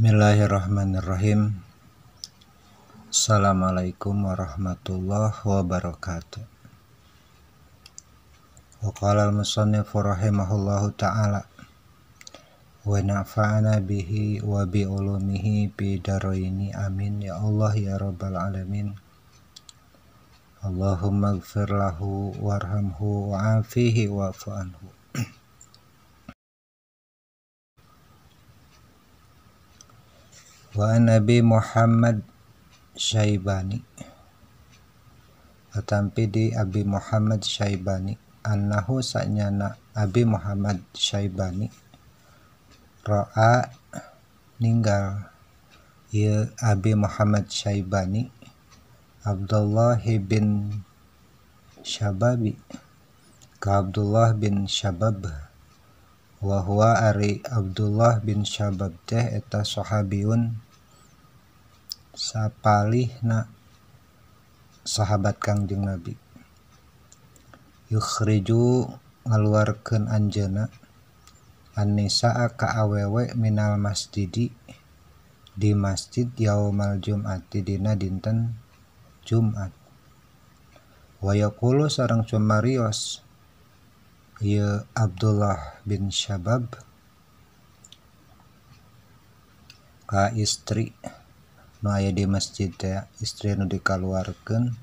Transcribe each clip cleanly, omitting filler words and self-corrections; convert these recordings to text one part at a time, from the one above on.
Bismillahirrahmanirrahim. Assalamualaikum warahmatullahi wabarakatuh. Wa qala al-musannif rahimahullahu ta'ala wa nafa'ana bihi wa bi ulumihi bi daraini amin ya Allah ya rabbal alamin. Allahumma ighfir lahu warhamhu wa'afihi wa'fu anhu. Wa Nabi Muhammad Syaibani, atampi di Abi Muhammad Syaibani, annahu sanyana Abi Muhammad Syaibani ra'a ninggal ieu Abi Muhammad Syaibani Abdullah bin Syababi ka Abdullah bin Syabab wa huwa ari Abdullah bin Syabab teh eta sahabiyun sapalihna sahabat Kangjeng Nabi. Yukhriju ngaluarkeun anjeunna an-nisaa ka awewe minal masjidi di masjid yaumal jum'ati dina dinten Jumat. Wa yaqulu sareng cumarios ieu Abdullah bin Syabab ka istri nu aya di masjid teh, istri nu dikaluarkeun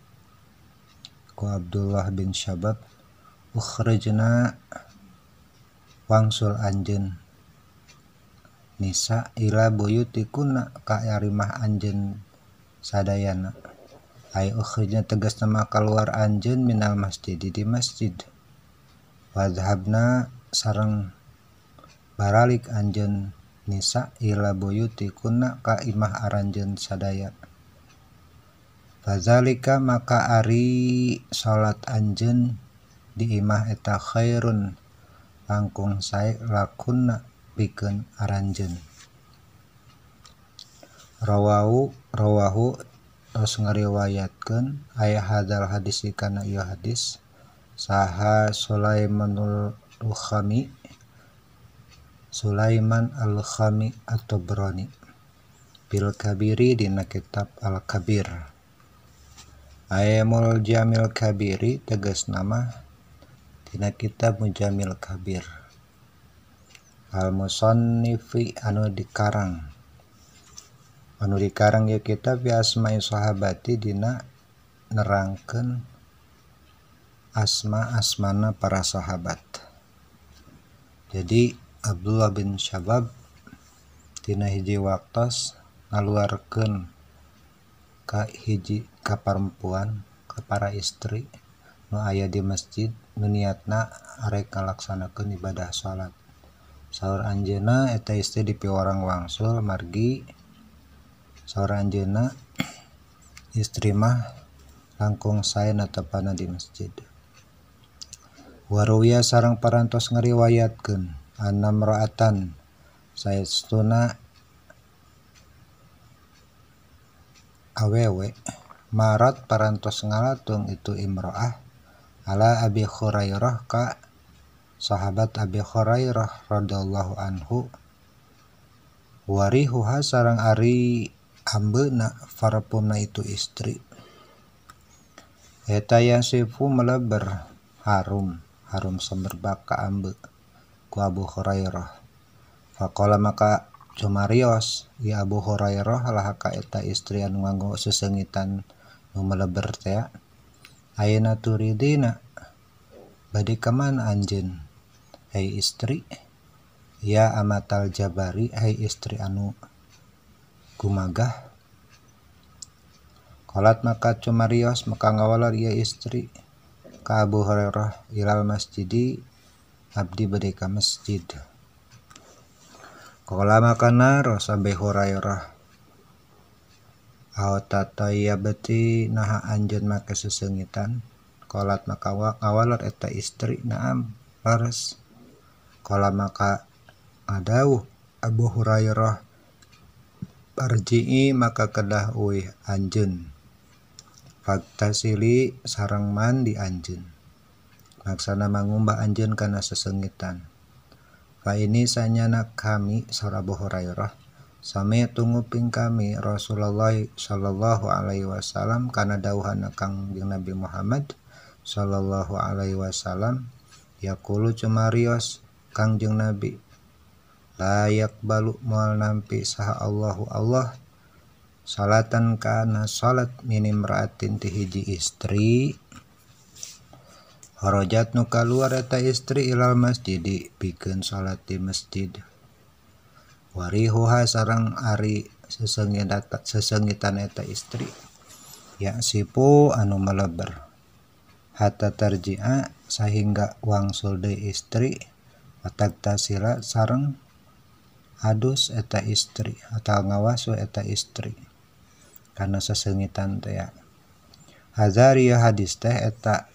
ku Abdullah bin Syabab, ukhrijna wangsul anjeun nisa ila buyutikunna ka arimah anjeun sadayana. Ay ukhrijna tegasna mah kaluar anjeun minal masjid di masjid. Wadhabna sareng baralik anjeun nisa ila buyutikunna ka imah aranjeun sadaya. Fazalika maka ari salat anjeun di imah eta khairun langkung sae lakunna pikeun aranjeun. Rawahu tos ngariwayatkeun aya hadzal hadis kana ieu hadis saha Sulaimanul Khami, Sulaiman al-Khami at-Tabrani bil Kabiri dina kitab Al-Kabir. Ayamul Jamil Kabiri tegas nama dina kitab Mujamil Kabir. Al-Musannifi anu dikarang, anu dikarang ieu kitab bi asma'i sahabati dina nerangkeun asma-asmana para sahabat. Jadi Abdullah bin Syabab dina hiji waktos ngaluarkeun ka hiji ka perempuan, ka para istri nu aya di masjid nu niatna arek ngalaksanakeun ibadah salat. Saur anjeunna eta istri dipiwarang wangsul margi saur anjeunna istri mah langkung sae natepana di masjid. Waruya sareng parantos ngariwayatkeun anam ra'atan saestuna awewe marat parantos ngalatung itu imro'ah ala Abi Hurairah ka sahabat Abi Hurairah radhiyallahu anhu warihuha sareng ari ambeuna parfumna itu istri eta yasifu meleber harum harum semerbak ka ambe ku Abu Hurairah. Faqala maka cumarios ya Abu Hurairah lah ka eta istri anu nganggo sesengitan nu meleber teh, ayeuna turidina bade ka mana anjeun hai istri, ya amatal jabari hai istri anu gumagah. Qalat maka cumarios maka ngawalar ieu istri ka Abu Hurairah ilal masjidi abdi bade ka masjid. Qala maka naros Abi Hurairah aw tatayyabati naha anjeun make sesengitan. Qalat maka ngawalar eta istri naam leres. Qala maka ngadawuh Abu Hurairah parji'i maka kedah uih anjeun faktasili sareng mandi anjeun maksana mangumbah anjeun kana sesengitan. Fa ini sanyana kami saur Abu Hurairah Sami tunguping kami Rasulullah sallallahu alaihi wasallam kana dawuhana Kangjeng Nabi Muhammad sallallahu alaihi wasallam yaqulu cumarios Kangjeng Nabi la yaqbalu moal nampi saha Allahu Allah salatan kana salat min imra'atin ti hiji istri harajat nu kaluar eta istri ilal masjidi pikeun salat di masjid warihuha sareng ari sesengitan eta istri ya sipu anu meleber hatta tarji'a sahingga wangsul deui istri watagtasila sareng adus eta istri atau ngawasu eta istri karena sesengitan teh ya. Hazari hadis teh eta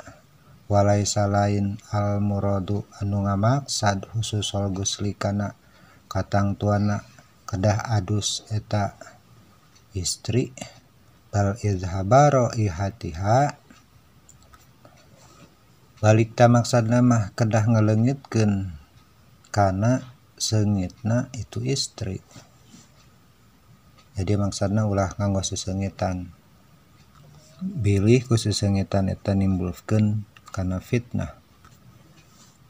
walaisa lain al muradu anu ngamaksad khususul gusli kana katangtuana kedah adus eta istri bal izhabaro ihatiha balik ta maksudna mah kedah ngeleungitkeun kana seungitna itu istri. Jadi maksudna ulah nganggo sesengitan bilih ku sesengitan eta nimbulkeun kana fitnah.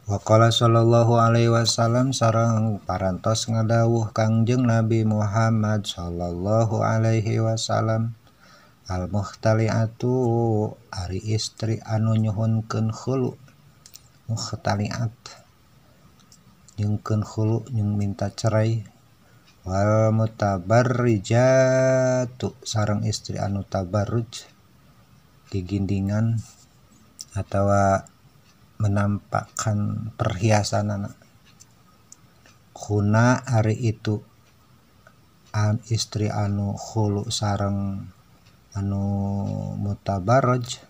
Waqala sallallahu alaihi wasallam sareng parantos ngadawuh Kangjeng Nabi Muhammad sallallahu alaihi wasallam al muhtaliatu ari istri anu nyuhunkeun khulu muhtaliat nyungkeun khulu nyung minta cerai wal mutabarrijatu sareng istri anu tabarruj digindingan atawa menampakkan perhiasan anak kuna ari itu an istri anu khulu sareng anu mutabarraj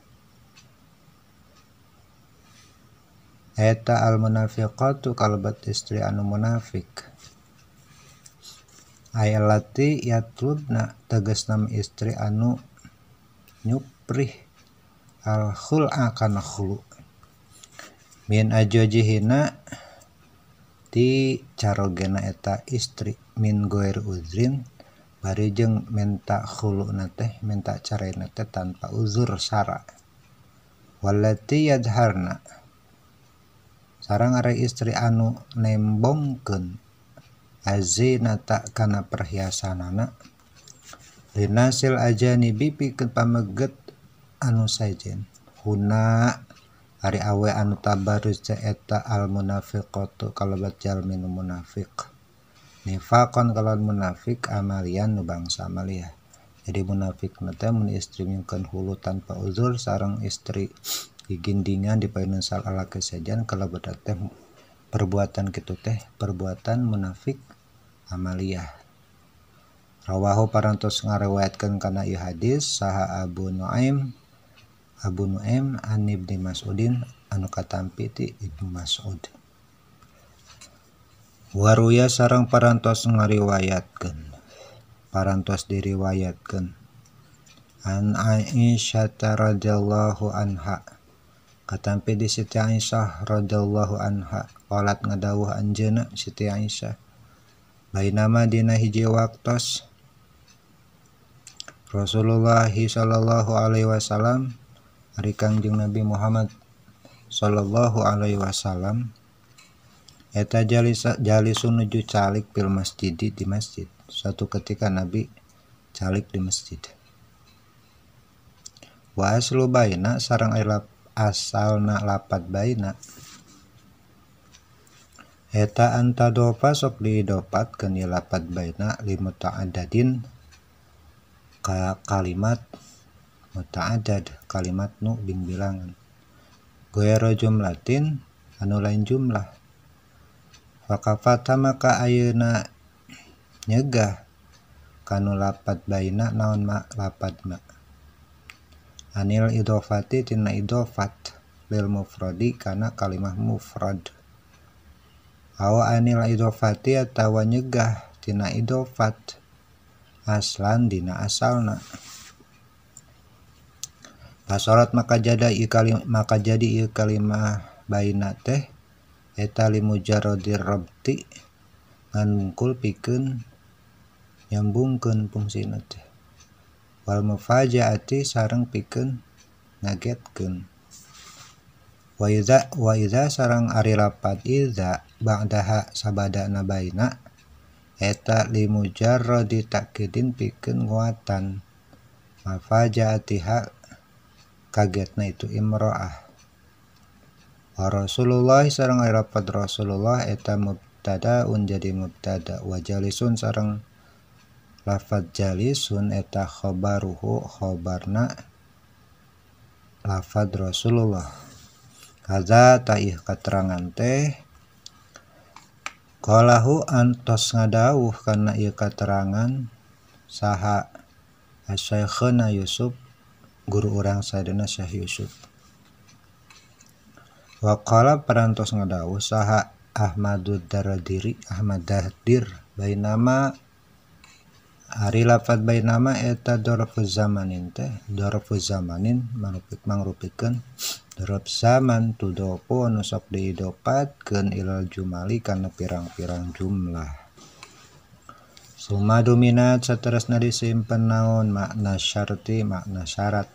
eta al munafiqatu kalbat istri anu munafik ayalati yatlubna tegasna istri anu nyuprih al khul'a kana khulu min ajwajihina ti carogena eta istri min goir uzrin bari jeung minta khuluna teh minta caraina teh tanpa uzur sara wallati yadharna sareng ari istri anu nembongkeun azinata kana perhiasanana linasil ajanibi pikeun pameget anu sajen huna ari awe anu tabarruz eta al munafiqatu kalabat jalmi nu munafik nifaqon kalawan munafik amalian nu bangsa amaliyah. Jadi munafik teh mun istri nyungkeun hulu tanpa uzur sareng istri gigindingan dipayunun salalaki sejen kalabat teh perbuatan kitu teh perbuatan munafik amaliyah. Rawahu parantos ngariwayatkeun kana ieu hadis saha Abu Nuaim an Ibni Mas'udin anu katampi ti Ibnu Mas'ud. Waruya sareng parantos ngariwayatkeun parantos diriwayatkeun an Aisyah radhiyallahu anha katampi di Siti Aisyah radhiyallahu anha qalat ngadawuh anjeunna Siti Aisyah bainama dina hiji waktos Rasulullah sallallahu alaihi wasallam ari Kangjeng Nabi Muhammad sallallahu alaihi wasallam eta jalisun nuju calik fil masjid di masjid. Suatu ketika Nabi calik di masjid. Wa aslu baina sareng asalna lapat baina eta antadofa sok didopatkeun ieu lapat baina li muta'addadin ka kalimat muta'addad kalimat nu bingbilangan goero jumlatin anu lain jumlah fakafata maka ayeuna nyegah kanu lapat baina naon ma lapat ma anil idhofati tina idhofat lil mufradi kana kalimah mufrad aw anil idhofati atawa nyegah tina idhofat aslan dina asalna pasorat maka jadi ieu kalimah baina teh eta li mujarradir rabti ngan mungkul pikeun Nyambungkeun fungsina teh. Wal mufajaati sareng pikeun ngagetkeun. Wa iza sareng ari lapad iza ba'daha sabadana baina eta limujarradi ta'kidin pikeun nguatan mafajaatiha kagetna itu imro'ah. Wa Rasulullah sareng ari lapad Rasulullah eta mubtadaun jadi mubtada wa jalisun sareng lafad jalisun eta khabaruhu khabarna lafad Rasulullah. Kaza taih katerangan teh qalahu antos ngadawuh kana ieu katerangan saha Asy-Syekhna Yusuf guru urang sadana Syekh Yusuf. Wa qala parantos ngadawuh saha Ahmadud Dardiri Ahmad Dahdir bainama ari lafad bainama eta dzarfu zamanin teh dzarfu zamanin mangrupikeun dzarf zaman tudopo anu sok diidopatkeun ilal jumali kana pirang-pirang jumlah. Summa dominat saterusna disimpen naon makna syarti makna syarat.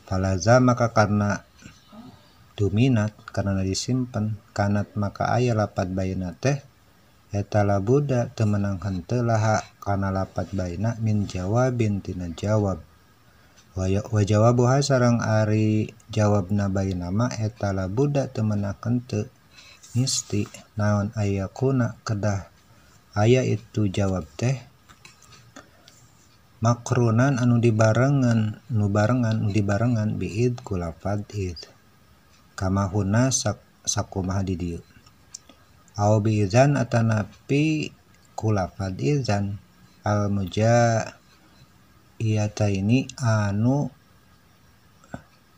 Falaza maka karena dominat karena disimpen kanat maka aya lapad baina teh eta labuda teu meunang henteu laha kana lapad baina min jawabin tina jawab. Wa jawabuha sareng ari jawabna baina ma eta labuda teu meunang henteu misti naon ayakuna kedah aya itu jawab teh makrunan anu dibarengan nu barengan dibarengan biid ku lapad id kamahuna sakumaha di dieu. Au biizan atanapi kulafad izan al mujaiyataini anu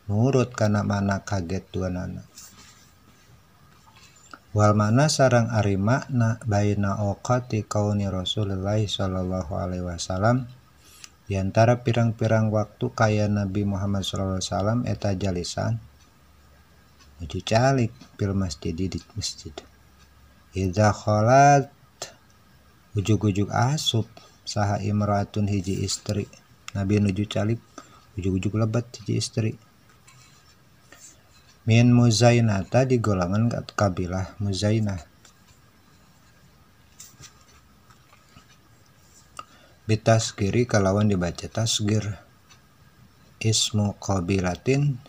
nurut kana mana kaget duanana. Wal mana sareng ari makna baina awqati kauni Rasulullah sallallahu alaihi wasallam di antara pirang-pirang waktu kaya Nabi Muhammad sallallahu alaihi wasallam eta jalisan nuju calik fil masjid di masjid. Idza khalat ujug-ujug asup saha imra'atun hiji istri. Nabi nuju calik ujug-ujug lebat hiji istri. Min Muzainata di golongan kabilah Muzainah. Bitasgiri kalawan dibaca tasgir. Ismu qabilatin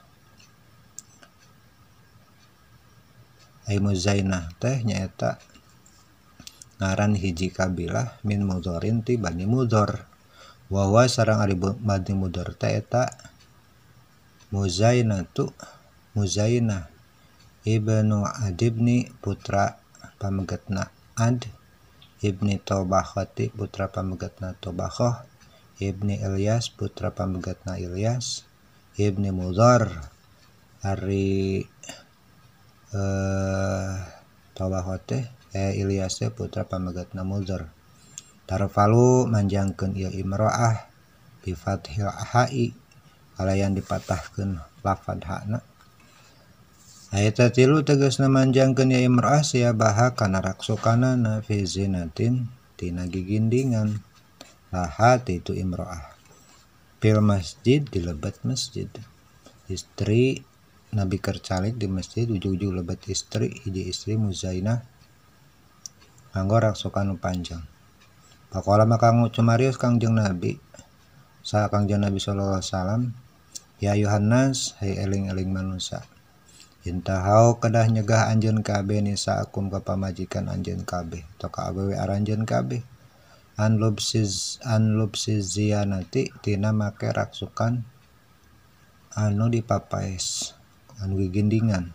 ai Muzainah teh nyaeta ngaran hiji kabilah min Mudhorin ti Bani Mudhor. Wa huwa sareng ari Bani Mudhor teh eta Muzainatu Muzainah ibnu Adibni putra pamegetna Ad ibni Tobakhati putra pamegetna Tobakhoh ibni Ilyas putra pamegetna Ilyas ibni Mudhor ari Tobakhoh teh Ilyas teh putra pamegetna Mudhor. Tarfalu manjangkeun ieu imro'ah bi fathil ha'i kalayan dipatahkeun lafad hakna. Ayat tilu tegasna manjangkeun ya imro'ah siabaha kana raksukanana fi zinatin tina gigindingan laha itu imro'ah fil masjid di lebet masjid. Istri Nabi kercalik di masjid ujug-ujug lebet istri hiji istri Muzainah nganggo raksukan nu panjang. Pakola maka cumarios Kangjeng Nabi sa Kangjeng Nabi sallallahu alaihi wasallam ya Yohanes hai eling-eling manusia. Intahau kedah nyegah anjeun kabeh nisaakum ka pamajikan anjeun kabeh atau ka awewe aranjeun kabeh anlubsiz ziyanati tina make raksukan anu dipapaes anu gigindingan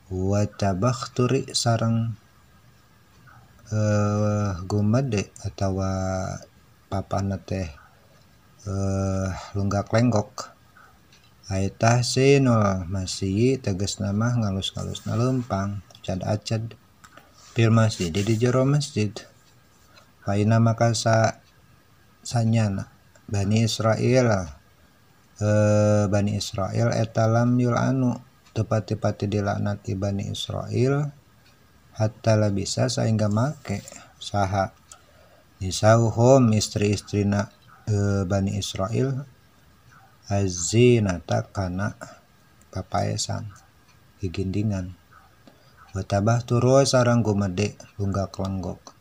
wa tabakhturi sareng gumede atawa papana teh lunggak lenggok. Ai tahsinul masyi tegasna mah ngalus-ngalusna leumpang cad acad fil masjid di jero masjid. Fa inna maka sanyana Bani Israil Bani Israil eta lam yul'anu tepati-pati dilaknati Bani Israil hatta labisa sehingga make saha Nisauhum istri-istrina Bani Israil azzinata kana papaesan gigindingan watabah turu sareng gumede lunggak lenggok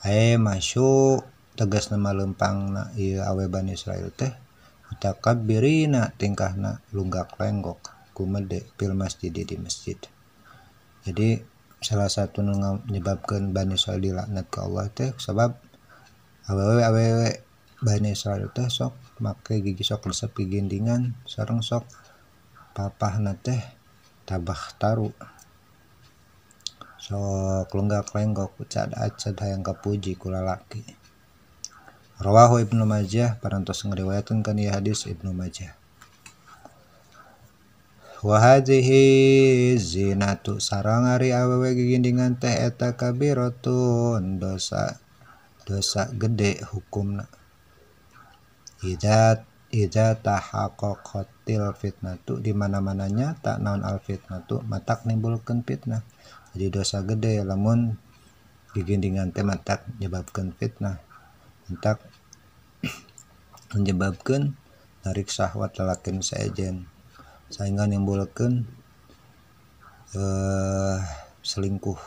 ae masyu tegasna malempangna ieu awe Bani Israil teh mutakabbirina tingkahna lunggak lenggok gumede fil masjid di masjid. Jadi salah satu nu menyebabkan Bani Israil dilaknat ke Allah teh sebab awewe Bani Israil teh sok make gigi sok resep gigindingan sareng sok papahna teh tabah taru sok lenggak lenggok ucad acad hayang kapuji ku lalaki. Rawahu Ibnu Majah parantos ngriwayatkeun kana ieu hadis Ibnu Majah. Wa hadhihi zinatu sareng ari awewe gigindingan teh eta kabiratun dosa dosa gede hukumna. Idza tahaqqaqatil fitnatu di mana-mananya tak naon al fitnatu matak nimbulkeun fitnah. Jadi dosa gede lamun gigindingan teh matak nyebabkeun fitnah, matak menyebabkeun narik syahwat lalaki nu sejen sehingga nimbulkeun selingkuh.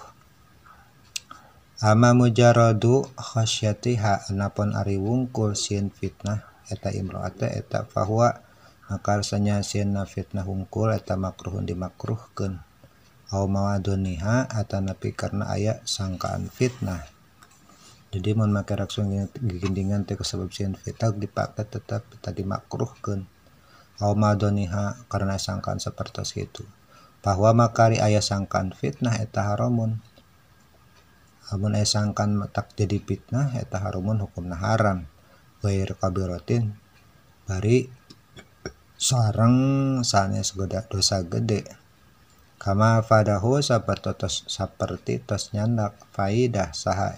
Ama mujaradu khasyatiha anapun ari wungkul sieun fitnah eta imro'ate eta fahuwa maka sanya sieunna fitnah wungkul eta makruhun dimakruhkeun au mawaduniha atanapi karena aya sangkaan fitnah. Jadi mun make raksun gigindingan teh kusabab sieun fitnah dipake tetap tadi makruhkeun au mawaduniha karena sangkaan sapertos kitu. Bahwa makari aya sangkaan fitnah eta haramun. Amun aya sangkaan tak jadi fitnah eta haramun hukumna haram. Ghair kabiratin bari sareng sanes dosa gede. Kama fadahu saperti tos nyandak faidah saha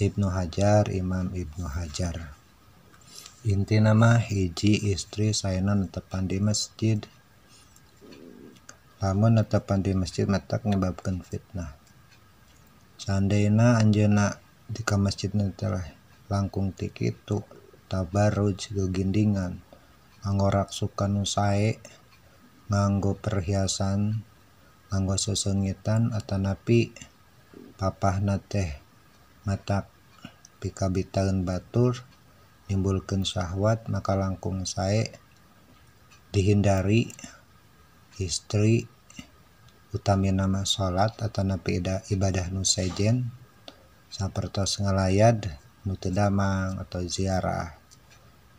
Ibnu Hajar, Imam Ibnu Hajar. Intina mah hiji istri saena netepan di masjid. Lamun netepan di masjid matak nyebabkeun fitnah. Seandainya anjeunna di ka masjid teh langkung ti kitu tabarruj gegindingan nganggo raksukan nu sae nganggo perhiasan nganggo sesengitan atanapi papahna teh matak pikabitaeun batur nimbulkeun syahwat maka langkung sae dihindari istri utamina mah salat atanapi ibadah nu sejen sapertos ngalayad nu teu damang atau ziarah.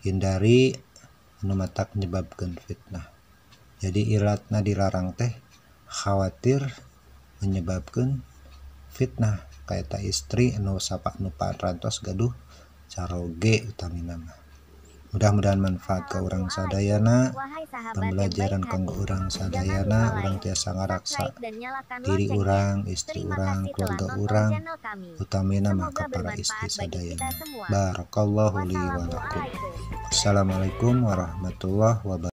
Hindari nu matak nyebabkeun fitnah. Jadi ilatna dilarang teh khawatir menyebabkeun fitnah kaeta istri nu sapak nu parantos gaduh caroge utamina mah. Mudah-mudahan manfaat ka urang sadayana, pembelajaran kanggo urang sadayana, urang tiasa ngaraksa diri urang, istri urang, keluarga urang, utamina mah ka para istri sadayana. Barakallahu li wa lakum. Assalamualaikum warahmatullahi wabarakatuh.